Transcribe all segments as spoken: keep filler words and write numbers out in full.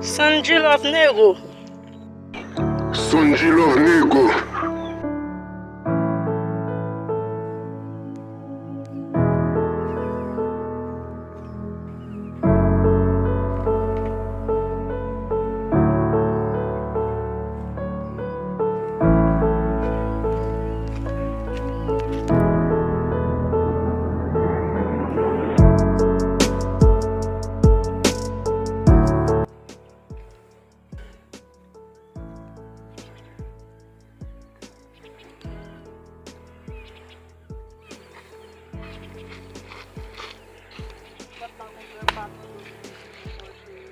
Sanji Love Nego. Sanji Love Nego.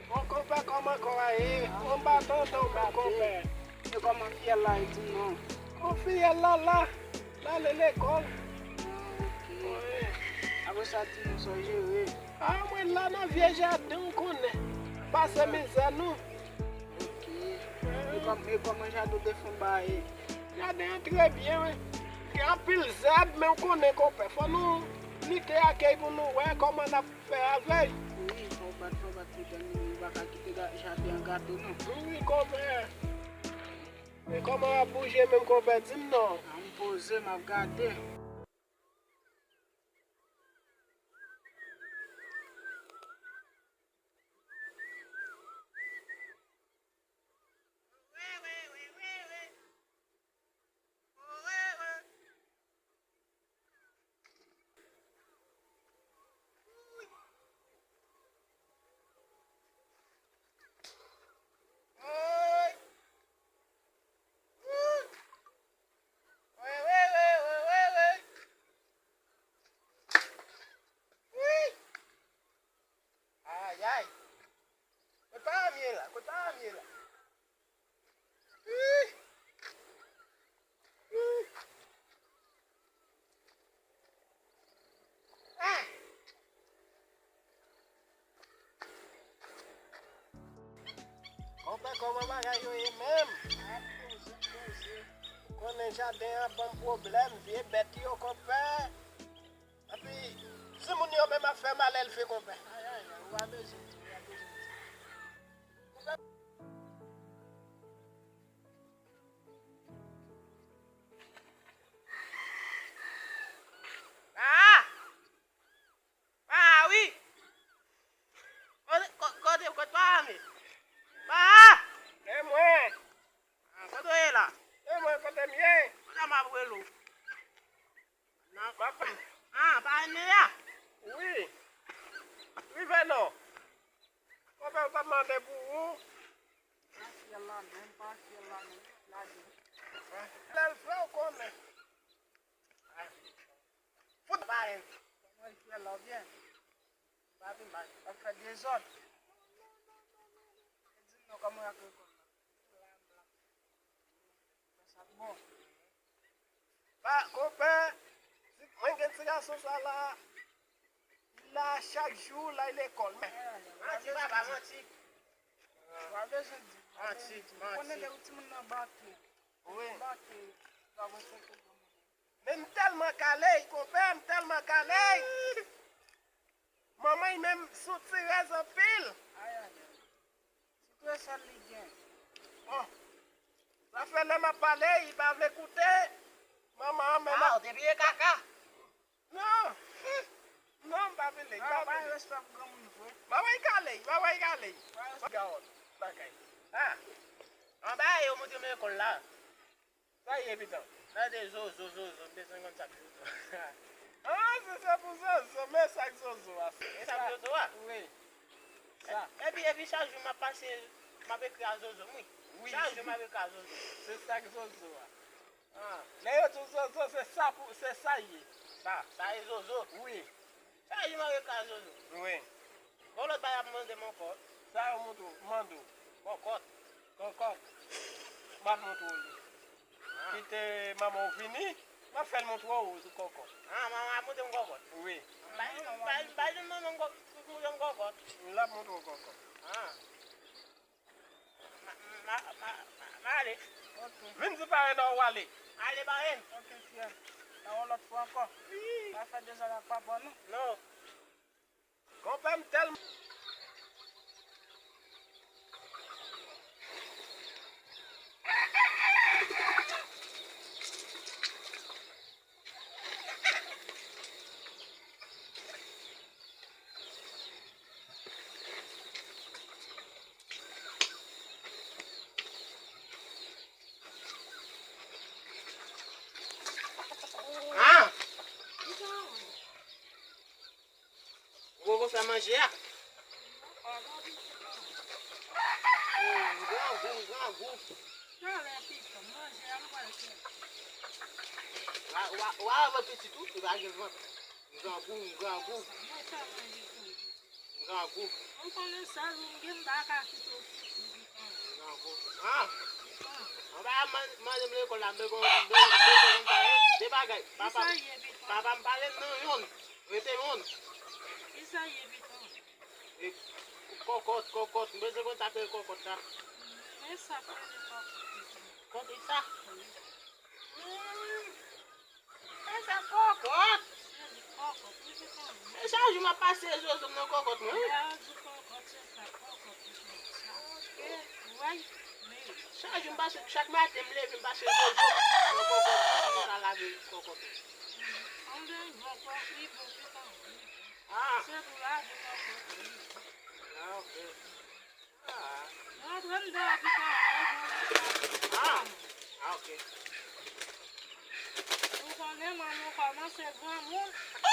Bon, konpè, kòman kò a ye? Bon, m pa tann ou, men konpè. E kòman fiyèl la ye, di m non? Bon, fiyèl la la, l ale lekòl. Ah, ok. Wi. Apre sa, di m sa w jere. Ah, mwen la nan vye jaden, ou konnen. Pase mizè, non. Ok. E kòm-, e kòman jaden w te fon ba ye? Jaden an trè byen, wi. Gen anpil zèb, men w konnen, konpè, fò nou lite ak li pou nou wè kòman n ap fè avè l. Wi, fò w bat, fò w bat, pou tèt nou, nou pa ka kite ga-, jaden an gate, non. Wi, konpè. Men kòman w ap bouje menm, konpè? Di m non. A, m poze, m ap gade. Ayay! Kot pa m ye la? Kot pa m ye la? Ih! Ih! Ah! Konpè, kòman bagay yo ye menm? Ap poze, poze. Konnen jaden an ban m pwoblèm, vye bèt yo, konpè. Epi, timoun yo menm ap fè m al elve, konpè. Ay, ay, ay, ou pa bezwen di, ou pa bezwen di. Ah! Ah, wi! Kote, ko-, kote, kote pa a m ye? Pa a! E mwen! Ah, kote w ye la? E mwen, kote m ye? Kote m ap rele w? Nan, m ap... Ah, pa ennmi a? Wi. Rive non. Konpè, ou t ap mande pou ou. Pa fiyèl la menm, pa fiyèl la menm. Lage. Lè l fè, ou konnen. Fout pa ennmi. Kòman fiyèl la, ou byen? Pa vin mal. W ap fè dezòd. Di m non, kòman y ap rekòl la? Sa k bon. Pa, konpè, mwen gen ti gason sa la, li la chak jou, l al lekòl. Manti, papa, manti. Pa bezwen di, pa bezwen di. Ou konnen depi timoun nan bake. Wi. Bake, pa bezwen di. Men m tèlman kale, konpè, m tèlman kale. Manman l menm sou tirèz anpil. Ay, ay, ay. Ti presyon li gen. Bon. Sa fè lè m ap pale, li pa vle koute. Manman an menm... Ah, ou te vire kaka? Non. Non, m pa vle, m pa vle. Pa gen respè pou granmoun vre. M pa wè l kale, m pa wè l kale. Gawòt, bagay. Ah. Anba yo montre m lekòl la. Sa ye, pitan? Gade zozo, zozo, m bezwen konn sa k zozo. Ah, se, se pou zozo, men sa k zozo a. E sa k zozo a? Wi. Sa. Epi, epi chak jou m ap pase, m ap ekri a zozo m, wi. Wi. Chak jou m ap ekri a zozo. Se sa k zozo a. Ah. Lè yo di w zozo, se sa pou, se sa ye. Sa, sa ye zozo? Wi. Sa di mande ka zozo. Wi. Gon lòt bagay ap mande m ankò. Sa yo mande w, mande w. Kòkòt. Kòkòt. M ap montre w li. Ah. Kite manman w vini, m ap fè l montre w kòkòt. Ah, manman ap montre m kòkòt. Wi. Bay, bay, bay manman m kò-, montre m kòkòt. L ap montre w kòkòt. Ah. Ma, ma, ma, ma, ma ale. Ok. Vin di parenn an ou ale. Ale, parenn. Ok, frè. Nan yon lòt fwa ankò. Wi. Pa fè dezòd ak papa w, non. Non. Konpè m tèlman... Manje a. Oh, m grangou, m grangou. Talè pikan, manje a m pral fè. Wa, wa, wa, wè pitit ou, ou pa gen vant. M grangou, m grangou. Mwen fè manje pou ou. M grangou. Ou konnen sèl ou m gen, m pa ka kite w pitit ou pikan. M grangou. Ah. Ah. Anba a man-, mande m lekòl la, m bezwen, m bezwen, m bezwen konn sa yo. De bagay. Papa, papa m pale m nan yonn. Rete yonn. Kisa ye pikan? E, kòkòt, kòkòt. M bezwen konn sa k rele kòkòt la. Men sa k rele kòkòt pikan. Kòkòt sa? Wi. Hmm. Men sa kòkòt. Se li kòkòt, wi, pikan. Men chak jou m ap pase zozo m nan kòkòt mwen, wi. Lè yo di kòkòt, se sa, kòkòt pikan. Sa, ok. Ou wè? Men. Chak jou m pase, chak maten m leve, m pase zozo m nan kòkòt, m ka lave kòkòt. Anben, bon, kòk li bon, pikan, wi. Ah. Se pou lave kòkòt, wi. Ah, ok. Ah. Mwen aprann de abitan an, mwen aprann de abitan an. Ah, ok. Ou konnen manman kòmanse granmoun. Ah.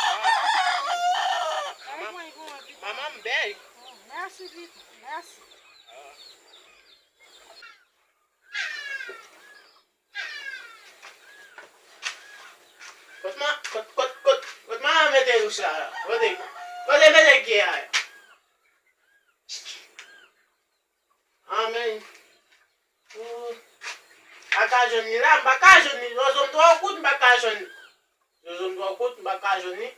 Ay, manman, mwen bon abitan. Manman m bèy. Oh, mèsi, pitan. Mèsi. Ah. Kot ma-, kot, kot, kot, kot manman mete wouch la, la? Kote, kote mete kye a? Anmwey. Ooh. M pa ka jwenn li la, m pa ka jwenn li. Zozo m twò kout, m pa ka jwenn li. Zozo m twò kout, m pa ka jwenn li.